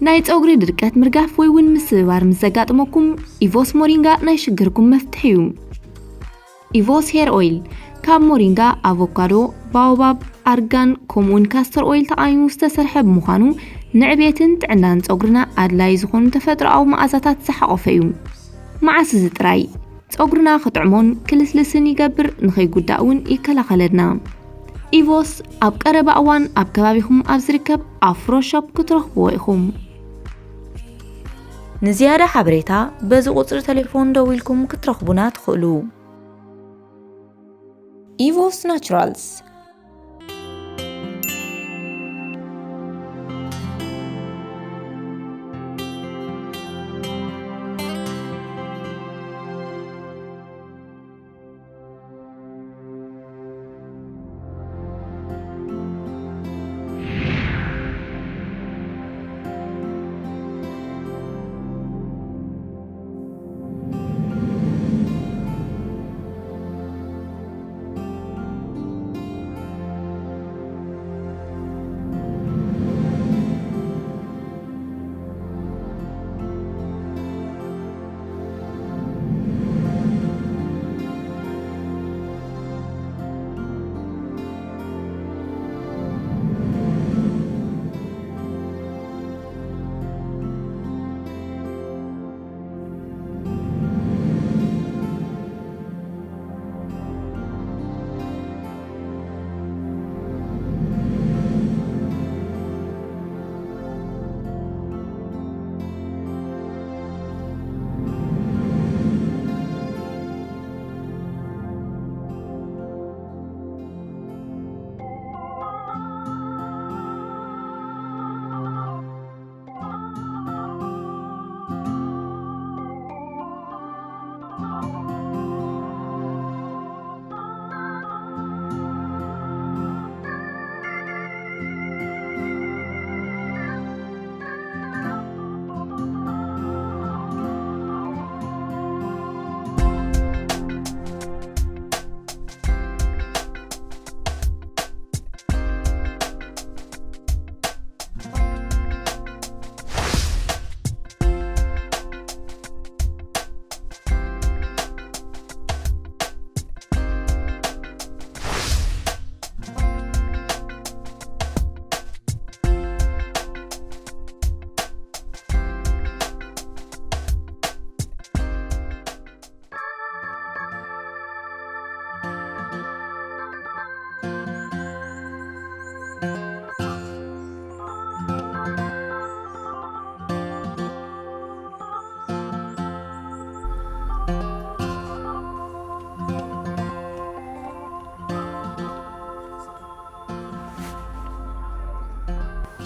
ናይ ጸጉሪ ድርቀት ምርጋፍ ወይ እውን ምስብባር ምስ ዘጋጥመኩም፣ ኢቮስ ሞሪንጋ ናይ ሽግርኩም መፍትሒ እዩ። ኢቮስ ሄር ኦይል ካብ ሞሪንጋ፣ ኣቮካዶ፣ ባኦባብ፣ ኣርጋን ከምኡውን ካስተር ኦይል ተቓሚሙ ዝተሰርሐ ብምዃኑ፣ ንዕቤትን ጥዕናን ጸጉርና ኣድላዪ ዝኾኑ ተፈጥሮኣዊ መኣዛታት ዝሓቖፈ እዩ። መዓስ እዚ ጥራይ ጸጉርና ክጥዕሞን ክልስልስን ይገብር፣ ንኸይጉዳእ እውን ይከላኸለልና። ኢቮስ ኣብ ቀረባ እዋን ኣብ ከባቢኹም ኣብ ዝርከብ ኣፍሮ ሾፕ ክትረኽብዎ ኢኹም። ንዝያዳ ሓበሬታ በዚ ቁጽሪ ቴሌፎን ደዊልኩም ክትረኽቡና ትኽእሉ። ኢቮስ ናቹራልስ።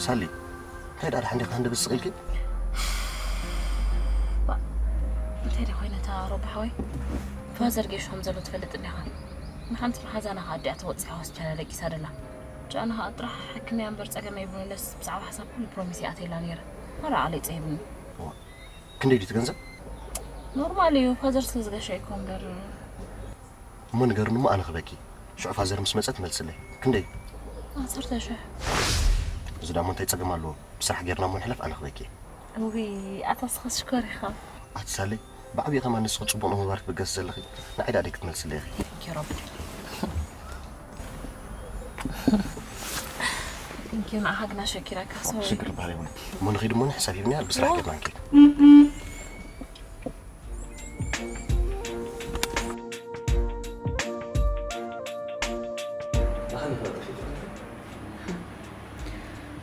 ሳሊ፣ እንታይ ደኣ ደሓን ዲኻ? ክንደይ ብስቕ ኢልኪ? ባ፣ እንታይ ደኣ ኮይነ እታ ሮባ ሓወይ? ፋዘር ጌሽ ከም ዘሎ ትፈልጥ እንዲኻ? ንሓንቲ መሓዛና ከኣ ኣዲኣ ተወጺኣ ሆስፒታል ኣለቂሳ ደላ። ጃና ከኣ ጥራሕ ሕክምያ እምበር ጸገም የብሉን ኢለስ ብዛዕባ ሓሳብ ኩሉ ፕሮሚስ ይኣትየላ ነይረ። ማራ ዓለይ ጸይብኒ። እዋ፣ ክንደይ ድዩ እቲ ገንዘብ? ኖርማል እዩ፣ ፋዘር ስለ ዝገሸ እኮ እምበር። እሞ ንገርኒ እሞ ኣነ ክበኪ። ሽዑ ፋዘር ምስ መጸ ትመልስለይ። ክንደይ? ዓሰርተ ሽሕ። እዚ ዳሞ እንታይ ጸገም ኣለዎ? ብስራሕ ጌርና እሞ ንሕለፍ፣ ኣነ ክበኪ። እውይ፣ ኣታ ንስኻስ ሽኮር ኢኻ። ኣቲ ሳለይ፣ ብዓብዪ ከማን ንስኺ ጽቡቕ ንምግባር ክትብገሲ ዘለኺ፣ ንዓይ ደኣ ደይ ክትመልስለይ ኢኺ። Thank you ሮቢ። Thank you፣ ንዓኻ ግና ሸኪረካ፣ ሶሪ። ሽግር ዝበሃል የብሉን። እሞ ንኺድ እሞ ንሕሳብ ሂብኒ፣ ብስራሕ ጌርና ንኪድ።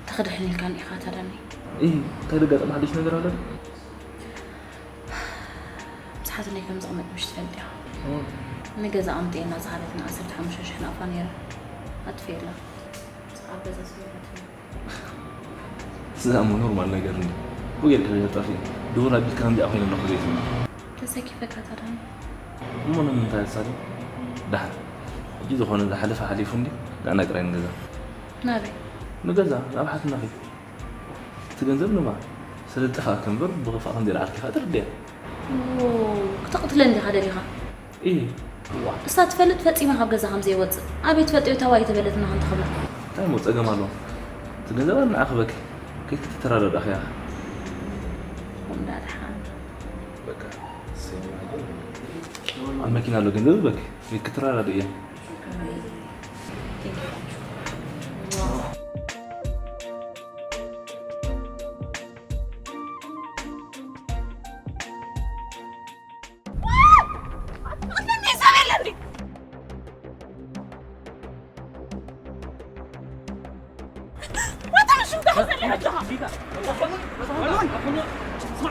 ተኽድሕን ኢልካኒ ኢኻ ታዳኒ። እይ፣ እንታይ ደጋጠመ ሓድሽ ነገር ኣሎ? ምስ ሓትነይ ከም ዝቕመጥ ምሽ ትፈልጥ ኢኻ። ኦ። ንገዛ ኣምጥኤና ዝሃለትና ዓሰርተ ሓሙሽተ ሽሕ ናቕፋ ነይራ። ኣጥፍኤላ። ኣብ ገዛ ስለ ኣትፍኤላ። እዛ እሞ ኖርማል ነገር እንዲ። ብጌርካ ከይተጣፊ፣ ድሁር ኣቢልካ ከምዚኣ ኮይነ ኣለኹ ዘይትብል። ተሰኪፈካ ታዳኒ። እሞ ንምንታይ ኣሳሊ? ደሓር። ሕጂ ዝኾነ ዝሓለፈ ሓሊፉ እንዲ፣ ንዓና ጥራይ ንገዛ። ናበይ? ንገዛ፣ ናብ ሓትነኺ። እቲ ገንዘብ ንባ፣ ስለ ዝጠፋእኪ እምበር ብኽፋእ ከም ዘይለዓልኪ ከኣ ተረዲኣ። ኦ፣ ክተቕትለኒ ዲኻ ደሊኻ? እየ። እዋ፣ እሳ ትፈልጥ ፈጺማ ካብ ገዛ ከም ዘይወጽእ። ኣበይ ትፈልጥዮ እታ ዋይ ተበለትና ከም ትኸብላ? እንታይ እሞ ጸገም ኣለዎ? እቲ ገንዘብ ኣብ ንዓ ክበኪ። ከይትተረዳዳእኺ ኢኻ። ኣብ መኪና ኣሎ ግን በክ ክትራዳዱ እየ።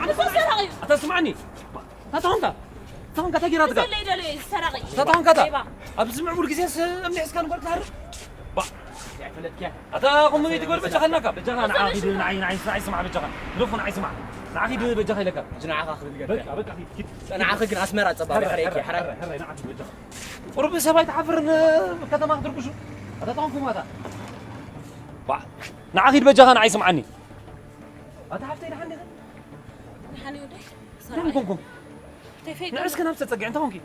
ኣታ ስማዕኒ፣ ኣታ ስማዕኒ። ኣታ ኾንካ፣ ኣታ ኾንካ፣ እንታይ ጌራትካ? ኣታ ኾንካ፣ ኣታ ኣብዚ ምዕቡል ግዜ እምኒ ሒዝካ ንጓል ትሃርም? ባ፣ ኣይፈለጥክያ። ኣታ ኹምኒ ትጎል በጃኻ ናካ፣ በጃኻ ንዓ ኺድ፣ ንዓይ፣ ንዓይ፣ ንዓይ ስማዕ በጃኻ። ንኹ ንዓይ ስማዕ። ንዓ ኺድ በጃኻ ኢለካ። ሕጂ ንዓኻ ክብል ገርካ። በቃ፣ በቃ፣ ኪድ፣ ኪድ። ንዓኺ ግን ኣስመራ ጸባቢ ሕረይኪ፣ ሕራይ። ሕራይ፣ ሕራይ፣ ንዓ ኪድ በጃኻ። ቁሩብ ሰብ ኣይትሓፍርን ከተማ ክትርብሹ? ኣታ ተኾንኩም ኣታ። ባ፣ ንዓ ኺድ በጃኻ ንዓይ ስምዓኒ። ኣታ ሓፍተይ ደሓን ዲኺ? ደሓን እየ ወደይ። ደሓን ኮንኩም? እንታይ ፈይዳ? ንዕስከ ናብ ተጸግዕ እንታይ ኮንኪ?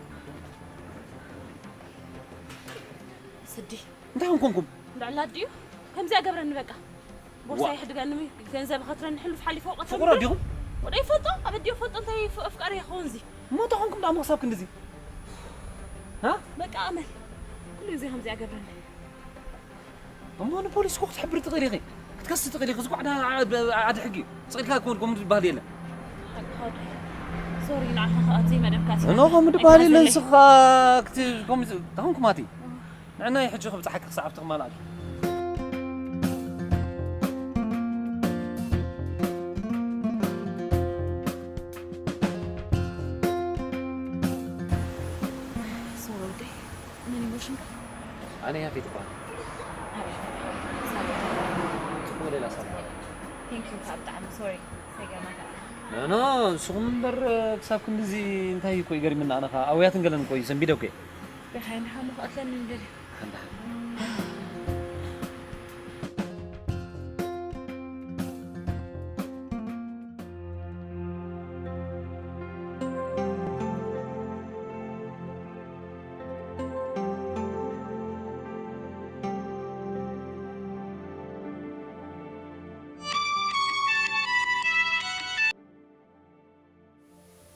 ስዲ። እንታይ ኮንኩም? ልዕላ ድዩ? ከምዚኣ ገብረኒ በቃ። ቦርሳ ይሕድገኒ፣ ገንዘብ ኸትረኒ፣ ሕሉፍ ሓሊፈ ወቀት ፍቕሮ ዲኹም? ወደ ይፈልጦ፣ ኣብ ኣዲዮ ፈልጦ እንታይ ፍ-፣ ኣፍቃሪ ይኸውን እዚ? እሞ እንታይ ኮንኩም ደኣ ክሳብ ክንድዚ? ሃ? በቃ ኣመል። ኩሉ ግዜ ከምዚኣ ገብረኒ። እሞ ንፖሊስ እኮ ክትሕብሪ ትኽእሊ ኢኺ። ክትከሲ ትኽእሊ ኢኺ። እዚ እኮ ዓዳ-፣ ዓድ ሕጊ እዩ። ስቕ ኢልካ እኮ ከምኡ ዝበሃል የለን። ሓቅኻ ወደይ። ሶሪ፣ ንዓኻ ኸኣ ኣብዘይ መደብካ ኣቲኻ። ኖ፣ ከምኡ ዝበሃል የለን። ይቕሬታ ንስኻ ክት-፣ ከምኡ ዝ-፣ እንታይ ኮንኩም ኣቲ? ንዕናይ ሕጂ ክብጽሓኪ ክሳዕ ኣብቲ ክማልኣኪ። ሶሪ ወደይ፣ መን እዩ ሽምካ? ኣነ ያፌት እበሃል። ኣቤት። ሰላም። ጽቡቕ ሌላ ሰላም። ቴንክ ዩ፣ ካብ ብጣዕሚ ሶሪ፣ ሰይገርመካ። ኖ፣ ኖ፣ ንስኹም እምበር ክሳብ ክንድዚ እንታይ እኮ ይገርመና፣ ኣነ ኸኣ ኣውያትን ገለን እኮ እዩ ሰንቢደ እኮ። ብኻይ ንሓሙ ክቐትለኒ እንደልዩ። ሓንዳ።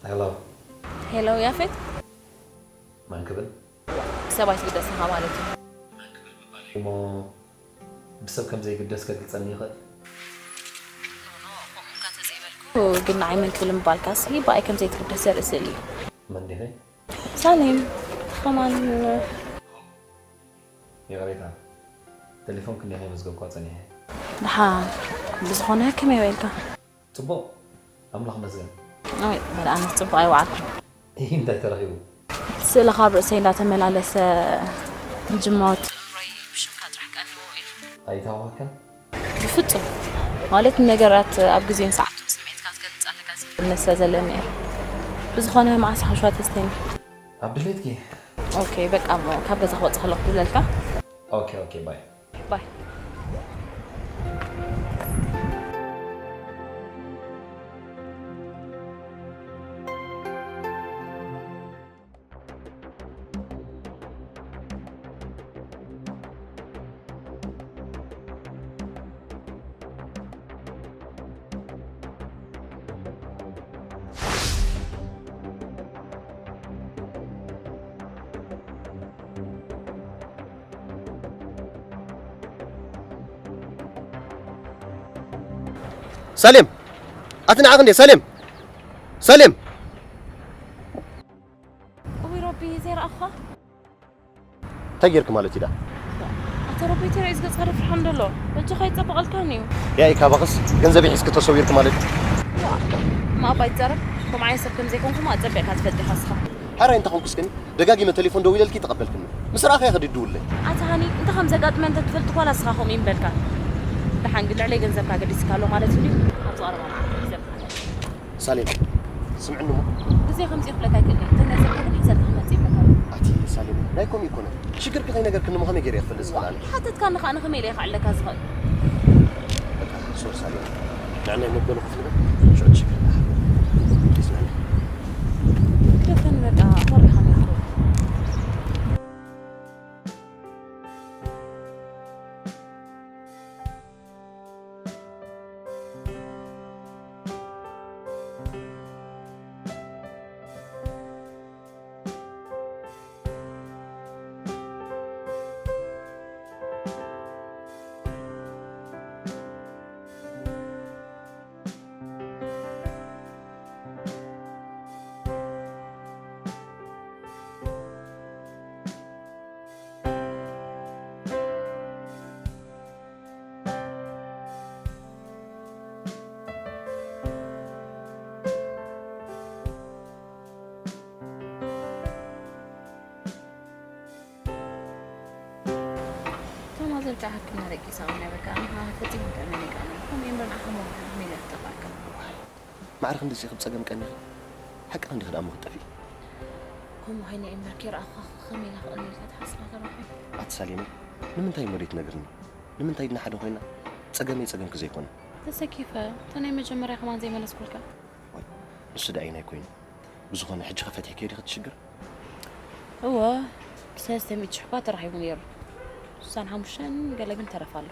ሄሎ። ሄሎ ያፌት። መን ክብል? ብሰብ ኣይትግደስ ኢኻ ማለት እዩ። እሞ ብሰብ ከም ዘይግደስ ከግልጸኒ ይኽእል? ግን ንዓይ መን ክብል ምባልካሲ ብኣይ ከም ዘይትግደስ ዘርኢ ስእሊ እዩ። መን ዲኺ? ሳሌም። ከማን። ይቕሬታ፣ ቴሌፎን ክንደይ ከይመዝገብኳ ጸኒሐ። ደሓን። ብዝኾነ ከመይ ውዒልካ? ጽቡቕ፣ ኣምላኽ ይመስገን። ኣይ፣ በል ኣነስ ጽቡቕ ኣይወዓልኩን። ኢሂ፣ እንታይ ተረኺቡ? ስእልኻ ኣብ ርእሰይ እንዳተመላለሰ፣ ጅማውቲ ኣእምሮይ ብሽምካ ጥራሕ ቀንዎ ኢሉ። ኣይተሃዋህካን? ብፍጹም። ማለት ንነገራት ኣብ ግዜኡን ሰዓቱን ስምዒትካ ትገልጽ ኣለካ ዝብል እምነት ስለ ዘለኒ እየ። ብዝኾነ መዓስ ሓሸዋ ተስተኒ? ኣብ ድሌትኪ። ኦኬ፣ በቃ እሞ ካብ ገዛ ክወጽእ ከለኹ ክድውለልካ። ኦኬ፣ ኦኬ፣ ባይ። ባይ። ሳሌም! ኣቲ ንዓኺ እንዴ ሳሌም! ሳሌም! እውይ ሮቢ፣ ዘይረኣኹኻ። እንታይ ጌርኪ ማለት እዩ ደኣ? ኣታ ሮቢ፣ እቲ ርእስ ገጽካ ዶ ፍርሓን ደሎ? በጃኻ ይጸበቐልካን እዩ። ያኢ ካባኽስ ገንዘበይ ሒዝኪ ተሰዊርኪ ማለት እዩ። ዋ፣ እማ ኣባ ይትዛረብ። ከምኡ ዓይነት ሰብ ከም ዘይኮንኩ እማ ኣጸቢቕካ ትፈልጥ ኢኻ እስኻ። ሕራይ እንተኾንኩስ ግን ደጋጊመ ቴሌፎን ደዊለልኪ ተቐበልክኒ። ምስ ረኣኽያ ከ ድድውለይ። ኣታ ሃኒ፣ እንታይ ከም ዘጋጥመ እንተ ትፈልጥ ዋላ እስኻ ከምኡ ይምበልካ። ደሓን ግን ልዕለይ ገንዘብካ ገዲስካ ኣሎ ማለት እንድዩ። ኣብዚ ቀረባ መዓልቲ ሒዘልካ ኣለኹ። ሳሌም፣ ስምዕኒ እሞ። ግዜ ከምዚ ክብለካ ኣይክእልን እየ። እተን ገንዘብካ ግን ሒዘልካ ክመጽእ ይብለካ ኣለኹ። ኣቲ ሳሌም፣ ናይ ከምኡ ኣይኮነን። ሽግርኪ ከይነገርክኒ እሞ ከመይ ገይረ እየ ክፈልጥ ዝኽእል ኣነ? ሓተትካኒ ከኣ ንኸመይ ኢለ እየ ከዕለካ ዝኽእል? በቃ ሶሪ ሳሌም፣ ንዕናይ መበሉ ክፍሊ በል፣ ሽዑ ትሽግር ኣለኻ። ፕሊዝ ንዕናይ። ግደፈኒ በቃ፣ ፈሪሓ እየ። ፋዘር ከዓ ሕክምና ደቂሳ እውን ነበርካ። ኣነ ከዓ ፈጺሙ ጥዕና የቃኒ። ከምኡ እምበር ንዓኻ መዋህብ ሜላ ትጠፋእካ። ማዕረ ክንድዚ ኢኺ ብጸገም ቀኒኺ? ሓቂ ክንዲኺ ደኣ እሞ ክትጠፍኢ? ከምኡ ኮይነ እምበር ከይረኣኹኻ ከመይ ኢለ ክቐኒ ኢልካ ትሓስብ ኣቶ ራፋኤል? ኣቲ ሳሌመይ፣ ንምንታይ እሞ ዘይትነግርኒ? ንምንታይ ድና ሓደ ኮይና ጸገመይ ጸገምኪ ዘይኮነ? ተሰኪፈ። እታ ናይ መጀመርያ ከማን ዘይመለስኩልካ። ዋይ፣ ንሱ ደኣ ኣየናይ ኮይኑ? ብዝኾነ ሕጂ ከ ፈቲሕክዮ ዲኺ እቲ ሽግር? እወ፣ ብሰለስተ ሚእቲ ሽሕ እኳ ተራኺቡ ነይሩ። ስሳን ሓሙሽተን ገለ ግን ተረፍ ኣሎ።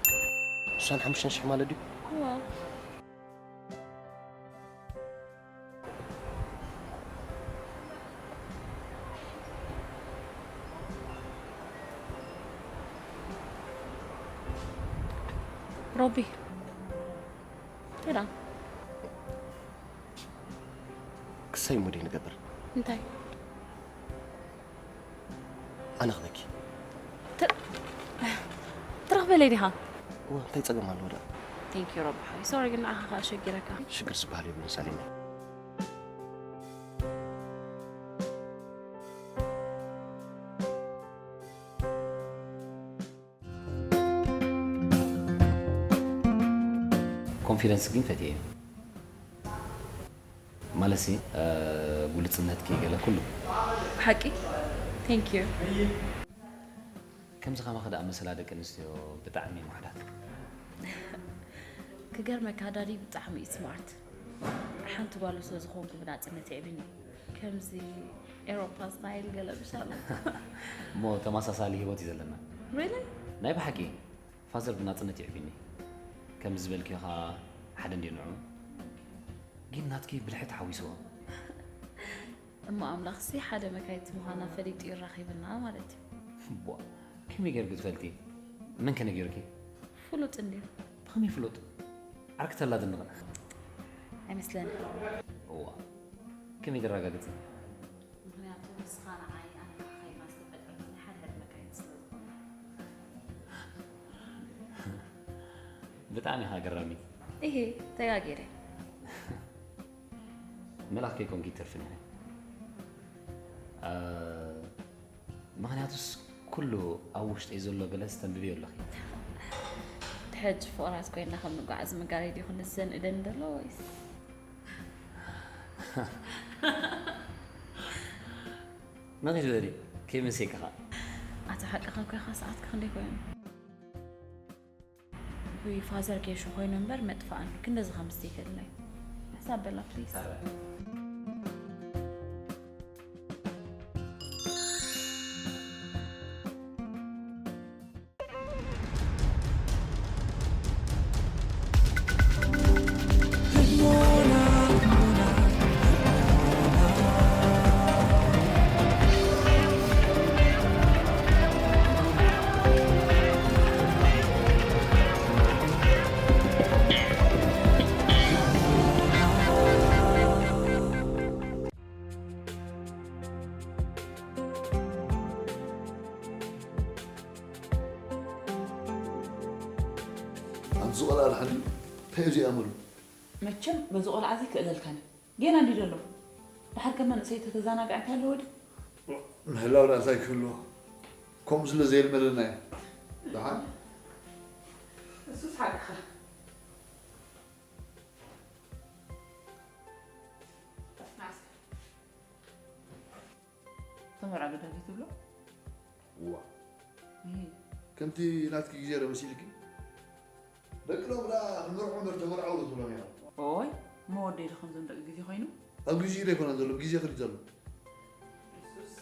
ስሳን ሓሙሽተን ሽሕ ማለት ድዩ? እወ። ሮቢ። ሰላም። ክሳይ እሞ ደይ ንገብር። እንታይ? ኣነ ክበኪ። ት-፣ ትረኽበለይ ዲኻ? እወ፣ እንታይ ጸገም ኣለዎ ደኣ? Thank you ረቢ ሓወይ። ሶሪ ግን ንዓኻ ከኣ ኣሸጊረካ። ሽግር ዝበሃል የብሉን ሳሌመይ። ኮንፊደንስ ግን ፈትየ እየ። ማለትሲ፣ እ፣ ግሉጽነትኪ ገለ ኩሉ። ብሓቂ? Thank you። ከምዚ ከማኺ ደኣ መሰላ ደቂ ኣንስትዮ ብጣዕሚ እየን ውሑዳት። ክገርመካ ዳዲ ብጣዕሚ እዩ ስማርት። ሓንቲ ጓሉ ስለ ዝኾንኩ ብናጽነት የዕብኒ። ከምዚ ኤውሮፓ ስታይል ገለ ምሽ ኣሎ። እሞ ተመሳሳሊ ህይወት እዩ ዘለና። Really? ናይ ብሓቂ ፋዘር ብናጽነት የዕብኒ። ከም ዝበልክዮ ኸኣ ሓደ እንድዩ ንዑ። ግን ናትኪ ብልሒ ተሓዊስዎ። እሞ ኣምላኽሲ ሓደ መካይት ምዃና ፈሊጡ ይራኺብና ማለት እዩ። ቧ፣ ከመይ ጌርኪ ትፈልጢ? መን ከ ነጊሩኪ? ፍሉጥ እንድዩ። ብኸመይ ፍሉጥ? ዓርኪ ተላ ድንቕ። ኣይመስለንን። እዋ፣ ከመይ ተረጋግጺ? ምኽንያቱ ንስኻ ንዓይ፣ ኣነ ንዓኻ ኢልና ዝተፈጠርና ናይ ሓደ ዕድመ ካይት ስለ ዝኾንና። ብጣዕሚ ኢኻ ገራሚት። እሄ፣ ተጋጊረ። መልኣኽ ከይኮንኪ ይተርፍን ኢኺ። እ፣ ምኽንያቱስ ኩሉ ኣብ ውሽጠይ ዘሎ ገለስ ተንብብዮ ኣለኺ። ሕጂ ፍቑራት ኮይንና ከም ንጓዓዝ ምግባረይ ድዩ ክንዘንእደኒ ዘሎ ወይስ? ነኺድ በሊ፣ ከይመሰየካ ኸኣ። ኣታ ሓቅኻ እኮ ኢኻ፣ ሰዓትካ ክንደይ ኮይኑ? ውይ፣ ፋዘር ጌሾ ኮይኑ እምበር መጥፋእኒ። ክንደዚ ኸምስቲ ይክእልናይ። ሕሳብ በላ፣ ፕሊዝ። ኣረ። ኣንቲ ዝቆልዓ ደሓን ድዩ? እንታይ እዩ እዚኣ መሉ? መቸም በዚ ቆልዓ እዚ ክእለልካን እዩ። ጌና እንዲ ዘሎ። ደሓር ከ መንእሰይ ተተዛናግዐ እንታይ ኣለዎ ድዩ? ምህላው ደኣ እንታይ ክህልዎ? ከምኡ ስለ ዘየልመደና እዩ። ደሓን? እሱስ ሓቅኻ። ናስከ። ተመርዓ ግዳ ዘይትብሎ? እዋ። እህ። ከምቲ ናትኪ ግዜ ዶ መሲልኪ? ደቂ ሎሚ ደኣ ክምርዑ እምበር ተመርዓው ዶ ትብሎም ኢኻ? ኦይ፣ መወደይ ዶ ከምዞም ደቂ ግዜ ኮይኑ? ኣብ ግዜኡ ዶ ኣይኮነን ዘሎ፣ ግዜ ከዲኡ ዘሎ። ንሱስ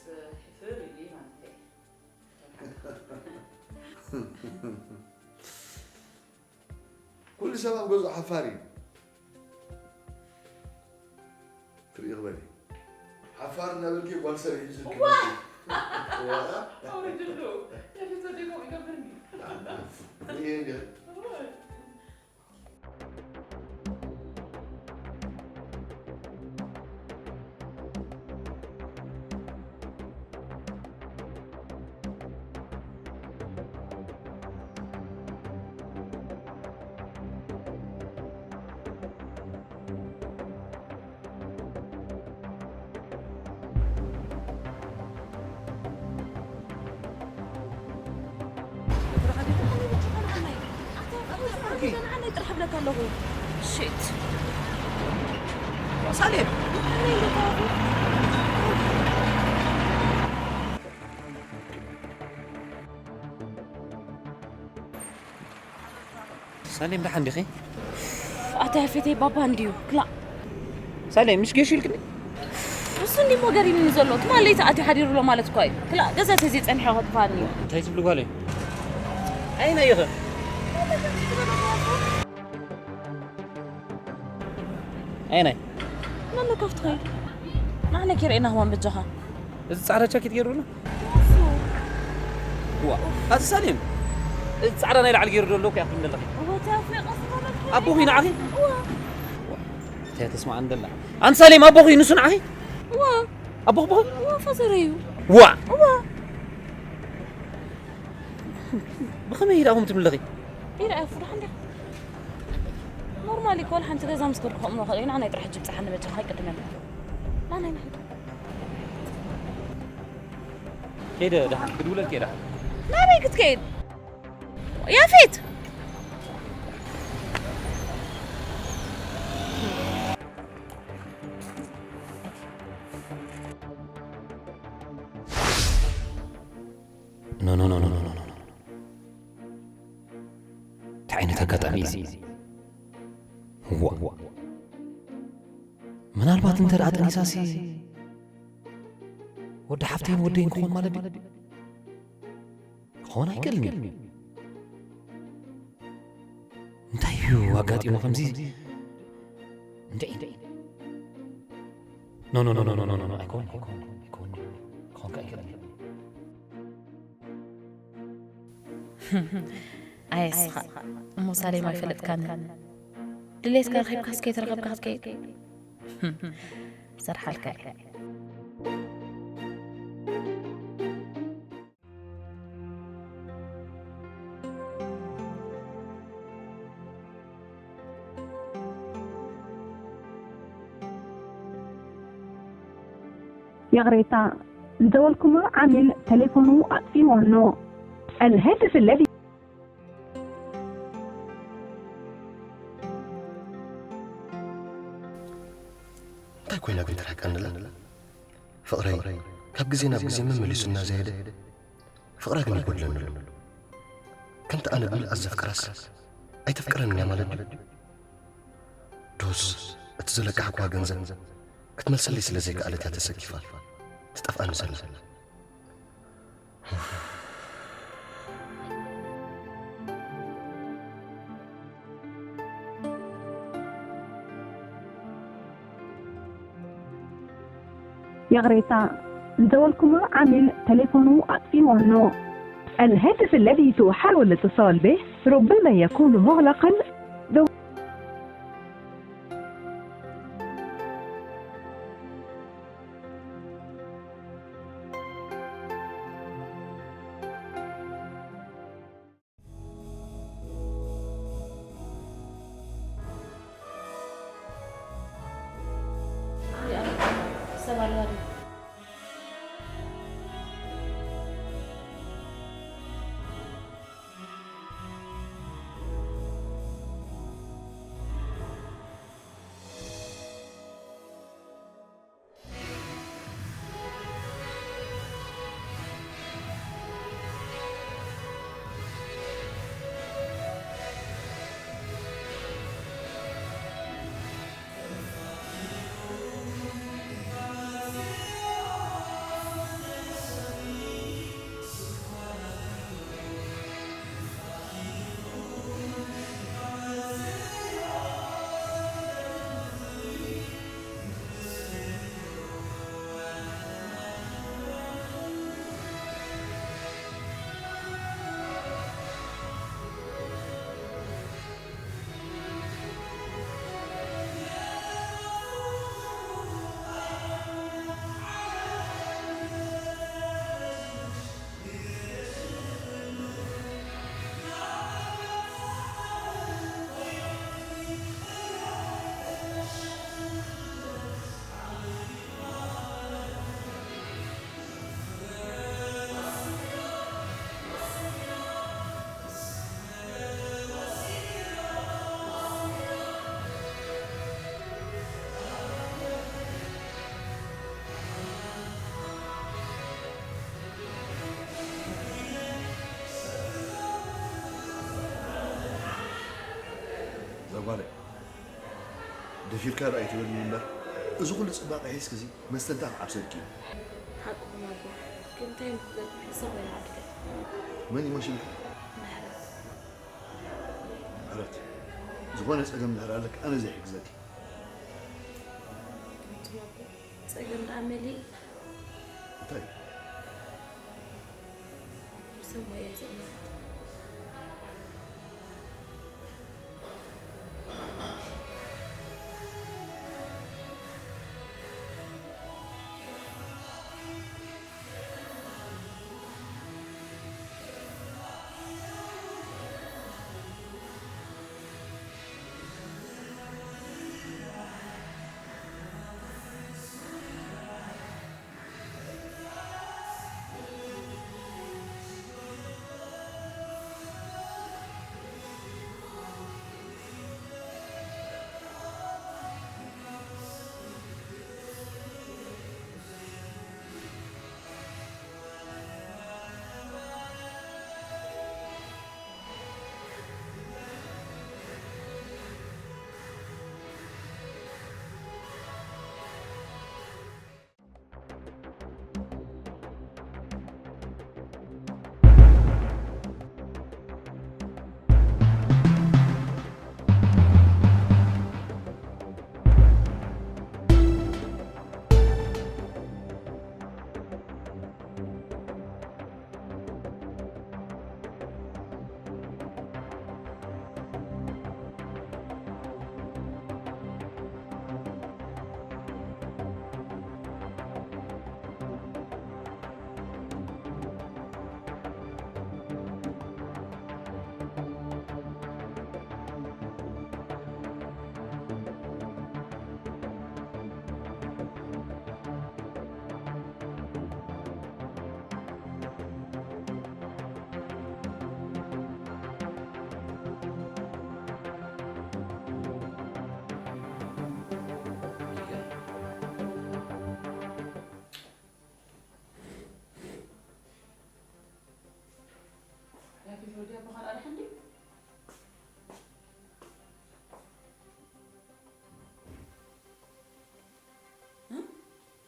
ሕፍር ኢሉ እዩ ማለት እዩ። ኩሉ ሰብ ኣብ ገዝኡ ሓፋር እዩ። ትርኢ ክበል እዩ። ሓፋር እናበልኪ ጓል ሰብ እዩ ዝልክ ዋ! ይመስል። ዋ! ኣውርድሉ። ነፊቶ ደይ ከምኡ ይገብርኒ። ይሄ ግን ኣነ ጥራሕ እብለካ ኣለኹ። ሽት። ሳሌም። ሳሌም፣ ደሓን ዲኺ? ኣታ ያፌተይ፣ ባባ እንድዩ ክላእ። ሳሌም፣ ምሽ ጌሽ ኢልክኒ? እሱ እንዲሞ ገሪምኒ ዘሎ። ትማል ለይቲ ኣትዩ ሓዲሩ ኣሎ ማለት እኳ እዩ። ክላእ፣ ገዛ ተዘይጸኒሐ ከጥፋኒ እዩ። እንታይ ትብሊ ጓለይ? ኣይናይ ኢኸ? ኣይናይ? ናሎ ከፍቲ ኸይድ። ንዓና ኬርኤና ህዋን በጃኻ። እዚ ጻዕዳ ጃኬት ገይሩ ኣሎ? ዋ፣ ኣዚ ሳሌም፣ እዚ ጻዕዳ ናይ ላዕሊ ገይሩ ዘሎ እኮ እያ ክትብለለኺ። እወ፣ እቲ ኣፍሪቃ ዝተባረረ ኣቦኺ ንዓኺ? እወ። ዋ፣ እንታይ ተስማዕ እንደላ። ኣንቲ ሳሌም፣ ኣቦኺ ንሱ ንዓኺ? እወ። ኣቦኺ፣ ኣቦኺ? እወ፣ ፋዘረይ እዩ። ዋ። እወ። ብኸመይ ኢዳ ኹም ትምለኺ? ኢዳ እያ፣ ፍሩሕ እንዲያ። ኖርማል እኮ፣ ሓንቲ ገዛ ምስ ከድኩ ከምኡ ኸ፣ ኢና ናይ ጥራሕ ጅብ ጸሓን መቸኻ ኣይቅድመን። ናናይ፣ ናናይ። ከይደ ደሓን፣ ክድውለልኪ እየ ደሓን። ናበይ ክትከይድ? ያፌት! ኖ፣ ኖ፣ ኖ፣ ኖ፣ ኖ፣ ኖ፣ ኖ። እንታይ ዓይነት ኣጋጣሚ እዩ እዚ? ዋ። ምናልባት እንተ ደኣ ጠኒሳሲ ወዲ ሓፍተይን ወደይን ክኾን ማለት ድዩ? ክኾን ኣይክእልን እዩ። እንታይ እዩ ኣጋጢሙ ከምዚ? እንዴ? ኖ፣ ኖ፣ ኖ፣ ኣይኮን፣ ኣይኮን፣ ኣይኮን፣ ክኾን ከ ኣይክእልን እዩ። ኣየስኻ እሞ ሳሌም ኣይፈለጥካን። ድሌትካ ረኺብካስ ከይተረኸብካ ክትከይድ? ሰርሓልካ እየ። ይቕሬታ፣ ዝደወልኩምሉ ዓሚል ተሌፎኑ ኣጥፊእዎ ኣሎ። الهاتف الذي እንታይ ኮይና ግን ትርሕቀኒ ኣላ? ፍቕረይ፣ ካብ ግዜ ናብ ግዜ መመሊሱ እናዘየደ፣ ፍቕራ ግን ይጎድለኒ ኣሎ። ከምቲ ኣነ ብምልኣት ዘፍቅራስ፣ ኣይተፍቅረንን እያ ማለት ድዩ? ዶስ፣ እቲ ዘለቃሕኩዋ ገንዘብ ክትመልሰለይ ስለ ዘይከኣለት እያ ተሰኪፋ ትጠፍኣኒ ዘላ። ይቕሬታ፣ ዝደወልኩምሉ ዓሚል ተሌፎኑ ኣጥፊእዎ ኣሎ። الهاتف الذي تحاول الاتصال به ربما يكون مغلقا. ጓለይ፣ ደፊርካ ዶ ኣይትበልኒ እምበር፣ እዚ ኩሉ ጽባቐ ሒዝኪ እዚ መስተንታ ክዓብሰልኪ እዩ። ሓቅኹም ኣቦ፣ ግን እንታይ እዮም ክብለኩም? ሕሰ ኮይና ዓዲ ገለ። መን እዩ መሲልካ? ምሕረት። ምሕረት፣ ዝኾነ ጸገም እንድሕር ኣለኪ ኣነ ዘይሕግዘኪ። ጸገም ደኣ መሊእ። እንታይ? ብሰማይ እየ ዝእመን።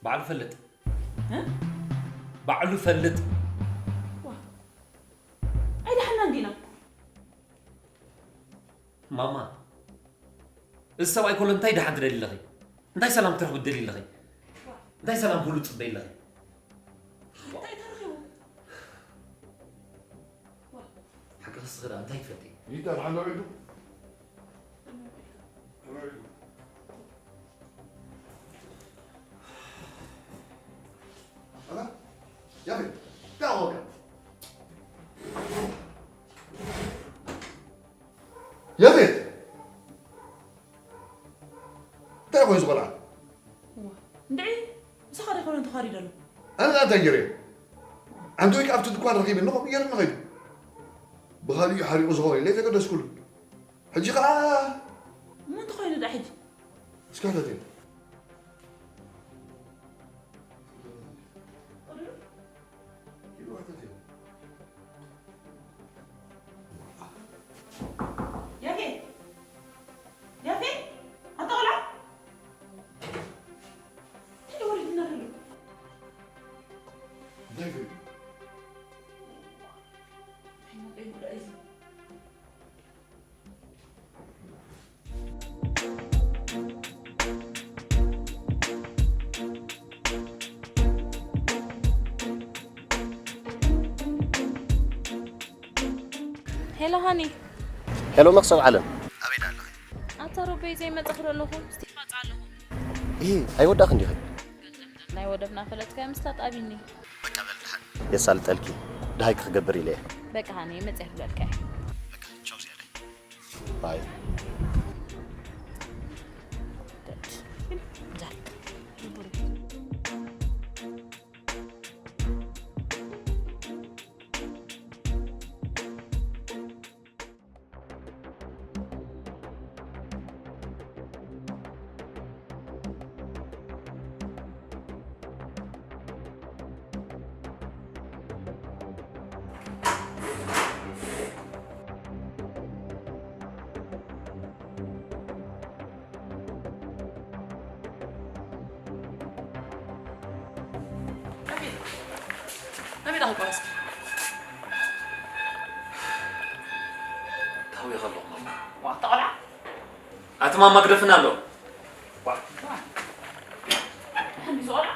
ባዕሉ ፈልጥ። እ? ባዕሉ ፈልጥ። ዋ፣ ኣይደሓናን ዲና? ማማ፣ እዚ ሰብኣይ ኮሎ እንታይ ደሓን ትደሊ ኣለኺ? እንታይ ሰላም ክትረኽቢ ትደሊ ኣለኺ? እንታይ ሰላም ኩሉ ትጽበይ ኣለኺ? እንታይ ተረኺቡ? ሓቂ ክስኺ ደኣ እንታይ ትፈልጢ? ይታ ደሓን ዶ ዒዱ? ኣላ፣ ያፌት፣ እንታይ ኾንካ? ያፌት! እንታይ ኮይኑ ዝቆልዓ? እዋ፣ እንድዒ፣ ምሳኻ ዶ ይኾነ ተኻሪደ ኣሎ? ኣነ እንታይ ገይረ? ዓንዲ ወይ ኣብቲ ድኳን ረኺብኒ ከምኡ ገይሩ ንኸይዱ። ብኻሊኡ ሓሪቑ ዝኾነ ኢለ ዘይገደስኩሉ። ሕጂ ኸዓ እሞ እንታይ ኮይኑ ደኣ ሕጂ? እስካተት ያፌት! ያፌት! ኣታ ቆልዓ! እንታይ ወሪድና ዘሎ? እንታይ መጠን ጉዳይ እዚ? ሄሎ ሃኒ። ሄሎ መኽሰብ ዓለም። ኣበይ ደኣ ኣለኺ? ኣታ ሮቤ ዘይመጻ ክርኢ ኣለኹ። ስቲል መጻ ኣለኹ። እሂ፣ ኣይወዳእክን ዲኺ? ናይ ወደብና ፈለጥካዮ ምስታ ጣቢኒ። በቃ በል ደሓን። የሳልጠልኪ። ደሃይ ክገብር ኢለ እየ። በቃ ሃኒ፣ መጺአ ክብለልካ እየ። በቃ፣ ቻው ዝያዳይ። ባይ። ኣልባ እስኪ። ታውየ ከለኹ ማማ። ዋ፣ ተቐልዓ። ኣቲ ማማ ግደፍና ኣሎ። ዋ፣ ዋ። ሓሚሱ ቆልዓ።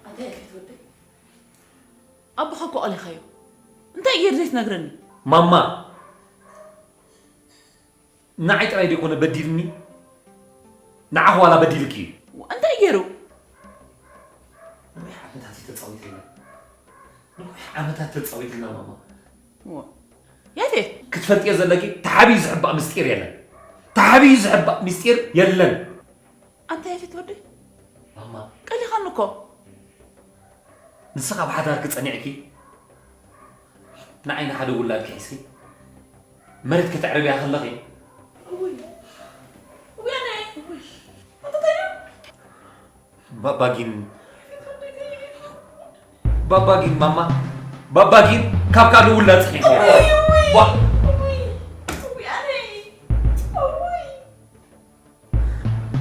ኣታ ያፌት ወደይ፣ ኣቦኻ እኮ ቀሊኻዮ። እንታይ ገይሩ ዘይትነግረኒ? ማማ፣ ንዓይ ጥራይ ደይኮነ በዲልኒ፣ ንዓኺ ዋላ በዲልኪ እዩ። እንታይ ገይሩ? ነዊሕ ዓመታት እዩ ተጻዊትልና። ነዊሕ ዓመታት ተጻዊትልና ማማ። ዋ። ያፌት! ክትፈልጥዮ ዘለኪ፣ ተሓቢኡ ዝሕባእ ምስጢር የለን። ተሓቢኡ ዝሕባእ ምስጢር የለን። ኣንታ ያፌት ወደይ፣ ማማ። ቀሊኻኒ እኮ። ንስኻ ኣብ ሓዳርኪ ጸኒዕኪ፣ ንዓይ ንሓደ ውላድኪ ሒዝኪ፣ መሬት ከተዕርብያ ከለኺ፣ እውይ፣ እውይ፣ ኣነ፣ እውይ፣ ኣንታ እንታይ እዩ? ባባ ጊን፣ ባባ ጊን ማማ፣ ባባ ጊን ካብ ካልእ ውላድ ጽሒፍዎ። እውይ፣ እውይ፣ ዋ- እውይ፣ እውይ፣ ኣነ፣ እውይ።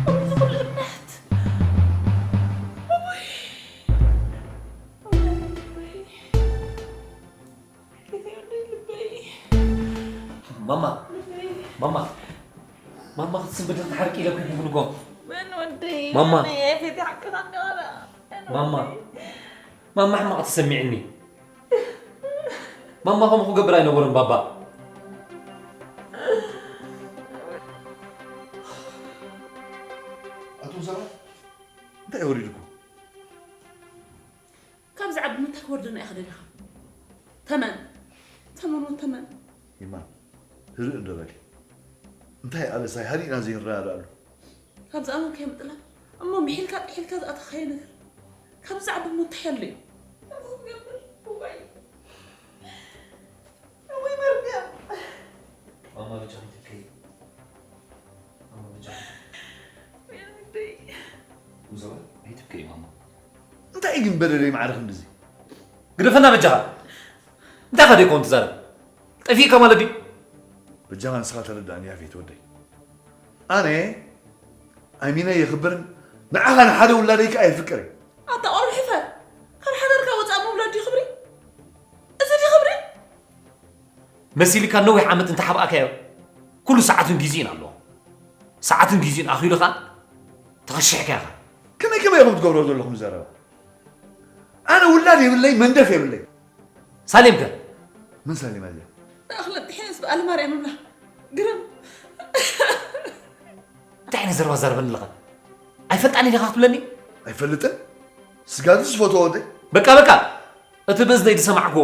እውይ፣ ዝኹሉ እምነት። እውይ። እውይ። ቤተይ ወደይ ልበይ። ማማ፣ ልበይ። ማማ፣ ማማ ክትስንብድ ክትሓርቂ ኢለ እኮ ይብሉ እኮ። መን ወደይ? ማማ። ኣነ ያፌት ይሓቅኻ እንዲ ቐረ። መን ማማ። ወደይ? ማማ ሕማቕ ተሰሚዕኒ። ማማ ከምኡ ክገብር ኣይነበሮን ባባ። ኣቱም ሰባት፣ እንታይ ወሪድኩም? ካብዚ ዓዲ እንታይ ክወርደና ኢኻ ደሊኻ? ተመን፣ ተመን ወተመን። ይማ፣ ህድእ እንዶ በሊ። እንታይ ኣለሳይ ሃዲእና ዘይንረዳዳኣሉ? ካብዚ ኣመንካዮ ምጥላም እሞ ምሒልካ ጥሒልካ ዝኣተኻዮ ነገር። ካብዚ ዓዲ እሞ እንታይ ኣሎ እዩ? እንታይ ክትገብር? እዋይ። እውይ መርገም። ማማ በጃኺ ትከይ። ማማ በጃኺ። ወይነይ። ሙዛባ ኣይትብከይ ማማ። እንታይ ግን በደለይ ማዕረ ክንድዚ? ግደፈና በጃኻ። እንታይ ከ ደይኮን ትዛረብ? ጠፊእካ ማለት ድዩ? በጃኻ ንስኻ ተረዳእኒ ያፌት ወደይ። ኣነ ኣሚነ የኽብርን ንዓኻ ንሓደ ውላደይ ከኣ የፍቅርን። ኣታ ቆልዓ ሕፈር። ካብ ሓዳርካ ወጻእ ምውላድ ድዩ ክብሪ? እዚ ድዩ ክብሪ? መሲልካ ነዊሕ ዓመት እንተሓብኣካዮ፣ ኩሉ ሰዓትን ግዜን ኣለዎ። ሰዓትን ግዜን ኣኺሉ ኸኣ ተኸሺሕካ ኢኻ። ከመይ ከመይ ኢኹም ትገብርዎ ዘለኹም ዘረባ? ኣነ ውላድ የብለይ፣ መንደፍ የብለይ። ሳሌም ከ? መን ሳሌም ኣለ? ተኣኽለ ጥሒንስ በዓል ማርያም እብላ። ግርም። እንታይ ዓይነት ዘረባ ዛረበኒ ኣለኻ? ኣይፈልጣን ኢኻ ክትብለኒ? ኣይፈልጥን? ስጋዱ ዝፈትዎ ወደይ? በቃ፣ በቃ። እቲ ብእዝነይ ዝሰማዕክዎ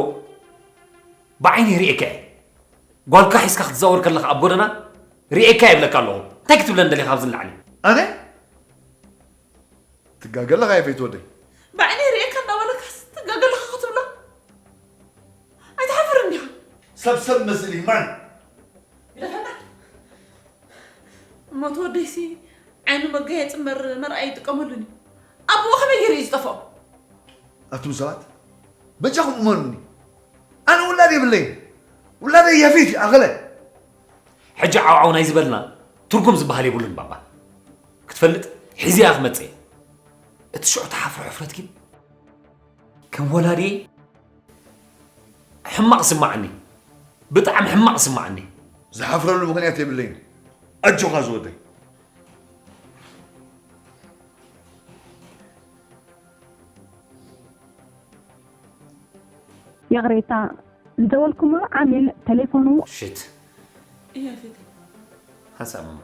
ብዓይነይ ርእየካ እየ። ጓልካ ሒዝካ ክትዛወር ከለኻ ኣብ ጎደና ርእየካ እየ እብለካ ኣለኹ። እንታይ ክትብለኒ ደሊኻ ካብዚ ንላዕሊ? ኣነ? ትጋገ ኣለኻ ያፌት ወደይ። ብዓይነይ ርእየካ እንዳበለካስ ትጋገ ኣለኻ ክትብሎ? ኣይትሓፍርን ዲኻ? ሰብ ሰብ መስል ማን? ግደፈና። እሞ እቲ ወደይሲ ዓይኑ መጋየፂ እምበር መርኣያ ይጥቀመሉን እዩ። ኣቦኡ ከመይ ገይሩ እዩ ዝጠፍኦ? ኣቱም ሰባት በጃኹም እመኑኒ። ኣነ ውላድ የብለይን። ውላደይ ያፌት እዩ፣ ኣኸለ። ሕጂ ዓውዓው ናይ ዝበልና ትርጉም ዝበሃል የብሉን ባባ። ክትፈልጥ ሒዘያ ክመጽእ እየ። እቲ ሽዑ ትሓፍሮ ሕፍረት ግን ከም ወላዲ ሕማቕ ስማዓኒ። ብጣዕሚ ሕማቕ ስማዓኒ። ዝሓፍረሉ ምኽንያት የብለይን። ኣጆኻ ዝወደይ። ይቕሬታ፣ ዝደወልኩምሉ ዓሚል ቴሌፎኑ ሽት። እያ ፊት። ሓንሳብ ማማ።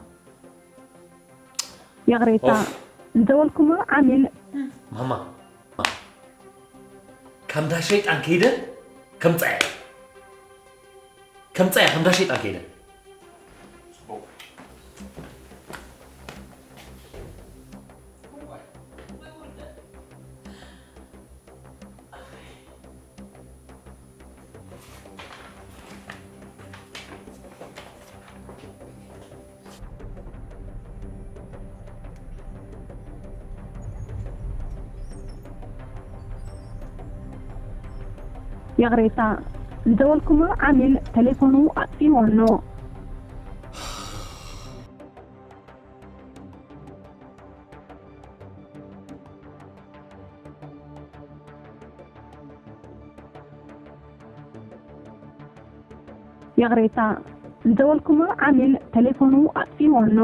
ይቕሬታ፣ ኦፍ። ዝደወልኩምሉ ዓሚል ማማ። ከም ዳ ሸይጣን ከይደ ከምጻያ። ከምጻያ ከም ዳ ሸይጣን ከይደ። ጽቡቕ። ይቕሬታ፣ ዝደወልኩምሉ ዓሚል ተሌፎኑ ኣጥፊእዎ ኣሎ። ይቕሬታ፣ ዝደወልኩምሉ ዓሚል ተሌፎኑ ኣጥፊእዎ ኣሎ።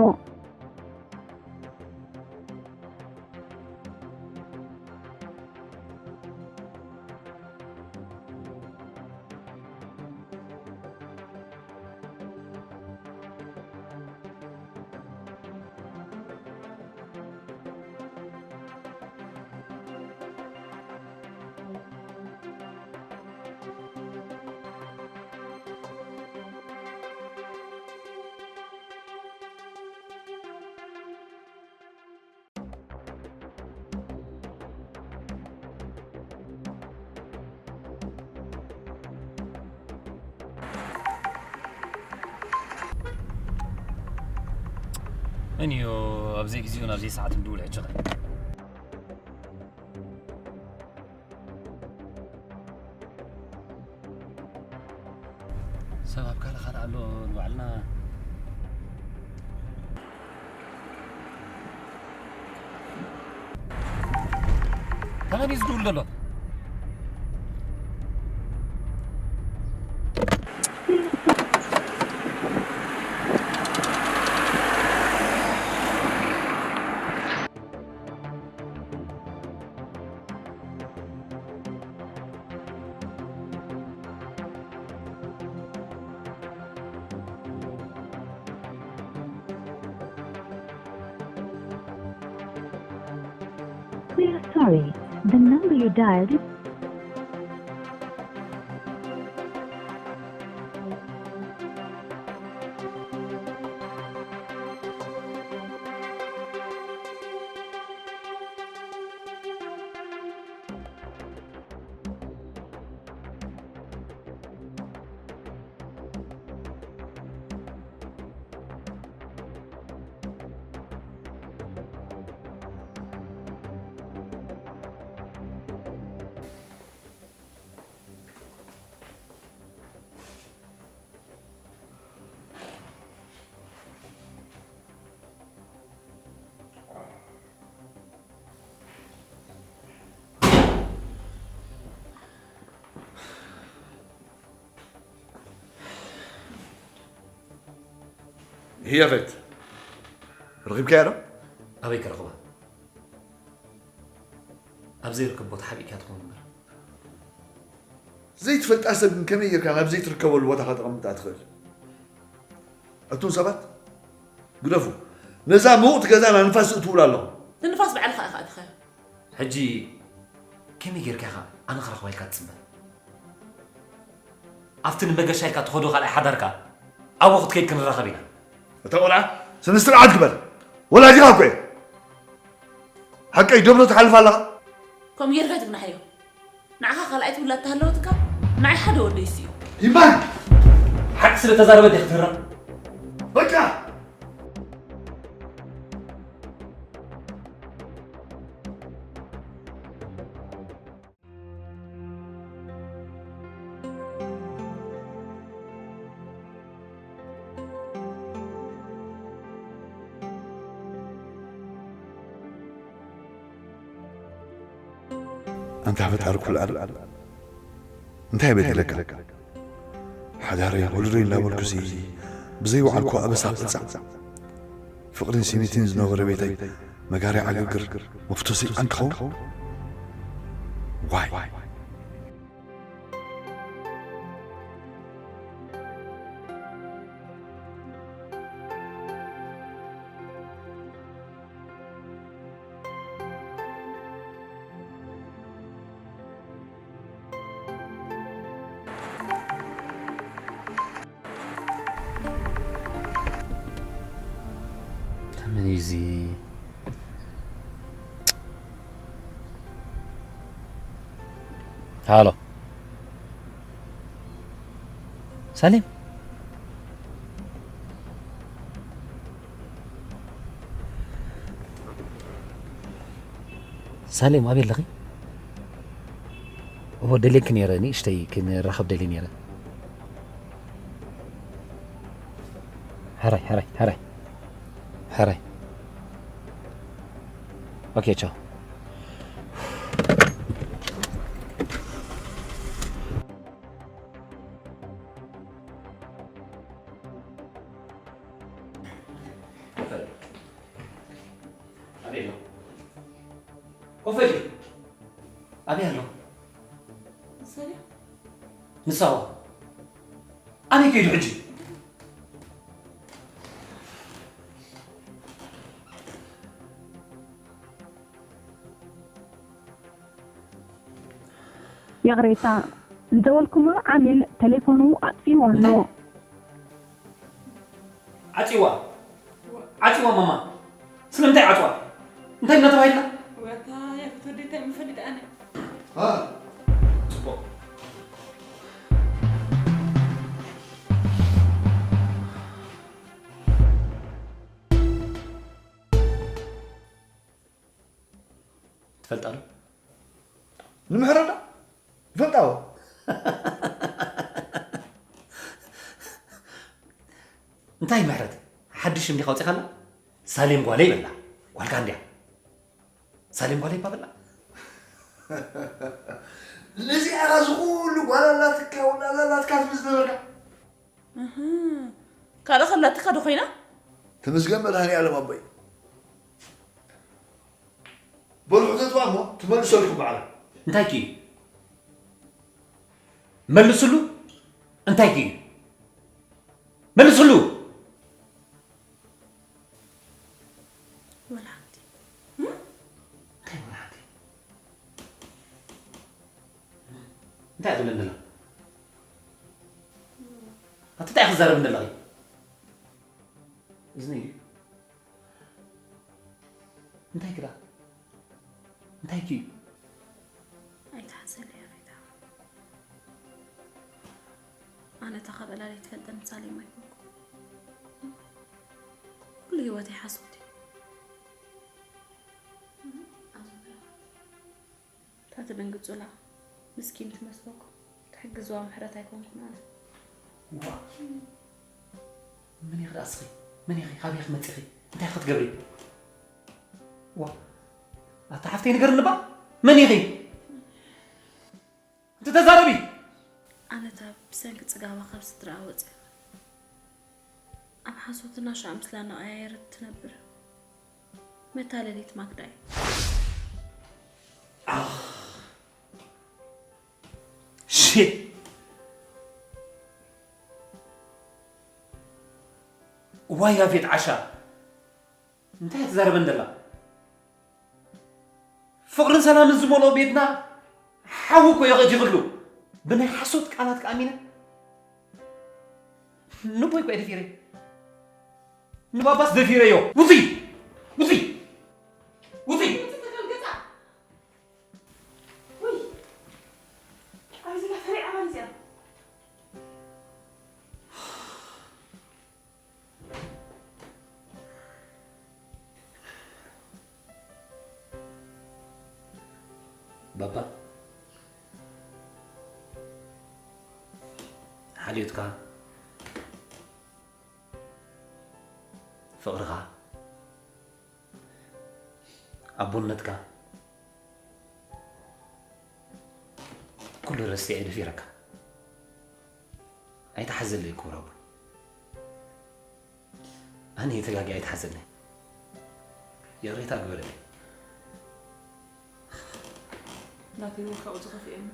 መን እዩ ኣብ ዘይግዜኡን ኣብ ዘይሰዓቱን ድውል ሕጂ ኸ? ሰብ ኣብ ካልእ ካልእ ኣሎ ንባዕልና። ከመን እዩ ዝድውል ዘሎ? We are sorry. The number you dialed is ህያበት ረኺብካያ ዶ? ኣበይ ክረኽባ? ኣብ ዘይርከብ ቦታ ሓቢእካ ትኸውን እምበር። ዘይትፈልጣ ሰብ ግን ከመይ ጌርካ ናብ ዘይትርከበሉ ቦታ ከተቐምጣ ትኽእል? ኣቱም ሰባት ግደፉ። ነዛ ምውቕቲ ገዛና ንፋስ እትውላ ኣለኹም። ንንፋስ ባዕልኻ ኢኻ ኣእቲኻዮ። ሕጂ ከመይ ጌርካ ኢኻ ኣነ ክረኽባ ኢልካ ትጽበ? ኣብቲ ንመገሻ ኢልካ ትኸዶ ካልኣይ ሓዳርካ ኣብኡ ክትከይድ ክንራኸብ ኢና። እታ ቆልዓ ስነ ስርዓት ግበር። ወላዲኻ እኮ እየ። ሓቀይ ደብሎ ትሓልፍ ኣለኻ። ከምኡ ጌርካ ትግናሓዮ። ንዓኻ ካልኣይቲ ውላድ ተሃለወትካ፣ ንዓይ ሓደ ወደይ ስዩ። ይማን! ሓቂ ስለ ተዛረበ ዲኻ ክትህረም? በቃ! ኣንታ ፈጣሪ ኩሉ ኣል እንታይ በዲለካ? ሓዳረይ ወለዶይ እንዳበልኩሲ ብዘይወዓልኩ ኣበሳ ቅጻዕ። ፍቕርን ስኒትን ዝነበረ ቤተይ መጋሪ ዓግርግር መፍቶ ሰይጣን ክኸውን? ዋይ! ተመን እዩ እዚ? ሃሎ ሳሌም፣ ሳሌም ኣበይ ኣለኺ? እዎ ደልየኪ ነይረ፣ ንእሽተይ ክንራኸብ ደልየ ነይረ። ሕራይ፣ ሕራይ፣ ሕራይ። ሕራይ። ኦኬ፣ ቻው። ኣበይ ኣሎ? ኮፈል ኣበይ ኣሎ? ሰላም። ንሳዋ ኣበይ ከይዱ ሕጂ? ይቕሬታ፣ ዝደወልኩምሉ ዓሚል ተሌፎኑ ኣጥፊእዎ ኣሎ። እንታይ? ዓጺዋ። ዓጺዋ ማማ። ስለምንታይ ዓጽዋ? እንታይ እናተባሂልና? ወታ ያፈት ወደይ እንታይ ምፈልጥ ኣነ? አ፣ ጽቡቕ። ትፈልጣ ዶ? ንምሕረዳ? ይፈልጣዎ። እንታይ ምሕረት? ሓድሽ እንዲኻ ኣውፂኻላ? ሳሌም ጓለይ በላ። ጓልካ እንድያ። ሳሌም ጓለይ እባ በላ። ነዚኣ ኸ እዚ ኩሉ ጓል ኣላትካ፣ ወላ ኣላትካ ትብል ዝነበርካ? እህ፣ ካልእ ኸላትካ ዶ ኾይና? ተመስገን መድሃኒኣለም ኣቦይ። በሉ ሕተትዋ እሞ ትመልሰልኩም ባዕላ። እንታይ ኪ? መልስሉ። እንታይ ኪ? መልስሉ። ወላ ሓንቲ። እንታይ ወላ ሓንቲ? እንታይ እያ ትብለኒ ዘላ? ኣቲ እንታይ ኢኺ ትዛረብኒ ዘለኺ? እዝኒ እዩ። እንታይ ክዳ? እንታይ ክዩ? ኣይትሓዘለይ ኣሬታ። ኣነ እታ ካብ ዕላል ኣይትፈልጠኒ ሳሌም ኣይኮንኩ። ኩሉ ህይወተይ ሓሶት እዩ። ኣዙ ብራ። እታ ትድንግጹላ ምስኪን ትመስለኩም። ትሕግዝዋ ምሕረት ኣይኮንኩን ኣነ። ዋ። መን ኢኺ ደኣ እስኺ? መን ኢኺ? ካበይ ኢኺ መጺኺ? እንታይ ኢኺ ክትገብሪ? ዋ። ኣታ ሓፍተይ ንገርኒ እባ። መን ኢኺ? ኣንቲ ተዛረቢ። ኣነ እታ ብሰንኪ ጽጋባ ካብ ስድራኣ ወጺኣ ኣብ ሓሶትና ሻዕ ምስላ እናቐያየረት ትነብር መታለሊት ማክዳ እየ። ኣኽ። ሽት። ዋይ ያፌት ዓሻ። እንታይ እያ ትዛረበን ዘላ? ፍቕርን ሰላምን ዝመልኦ ቤትና ሓዊ እኮ የቐጂኽሉ። ብናይ ሓሶት ቃላት ከኣሚነ ንቦይ እኮ እየ ደፊረ። ንባባስ ደፊረዮ። ውፂ! ውፂ! ውፂ! ውይ! ኣብዚ ጋር ፈሪዓ ማለት እያ። ባባ፣ ሓልዮትካ፣ ፍቕርኻ፣ ኣቦነትካ፣ ኩሉ ረሲዐ ደፊረካ። ኣይትሓዘለይ ክቡር ኣቦይ። ኣነ እየ ተጋግየ ኣይትሓዘለይ። ይቕሬታ ግበረለይ። ናተይ እውን ካብኡ ዝኸፍኤ እሞ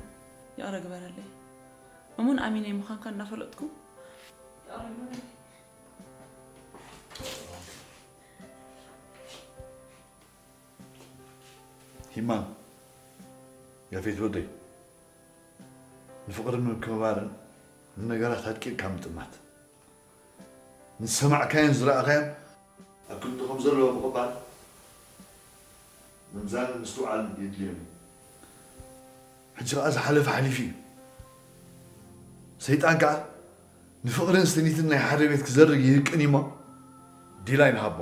ይቕረ ግበረለይ። እሙን ኣሚነይ ምዃንካ እናፈለጥኩ ይቕረ ግበረለይ። ሂማን፣ ያፌት ወደይ፣ ንፍቕርን ምክብባርን ንነገራት ኣድቂቕካ ምጥማት፣ ንዝሰማዕካዮን ዝረኣኻዮን ኣብ ክንዲ ከም ዘለዎ ምቕባል፣ ምምዛንን ምስትውዓልን የድልዮም እዩ። ሕጂ ኸኣ ዝሓለፈ ሓሊፉ እዩ። ሰይጣን ከኣ ንፍቕርን ስኒትን ናይ ሓደ ቤት ክዘርግ ይህቅን እዩ እሞ፣ ዲላይ ንሃቦ።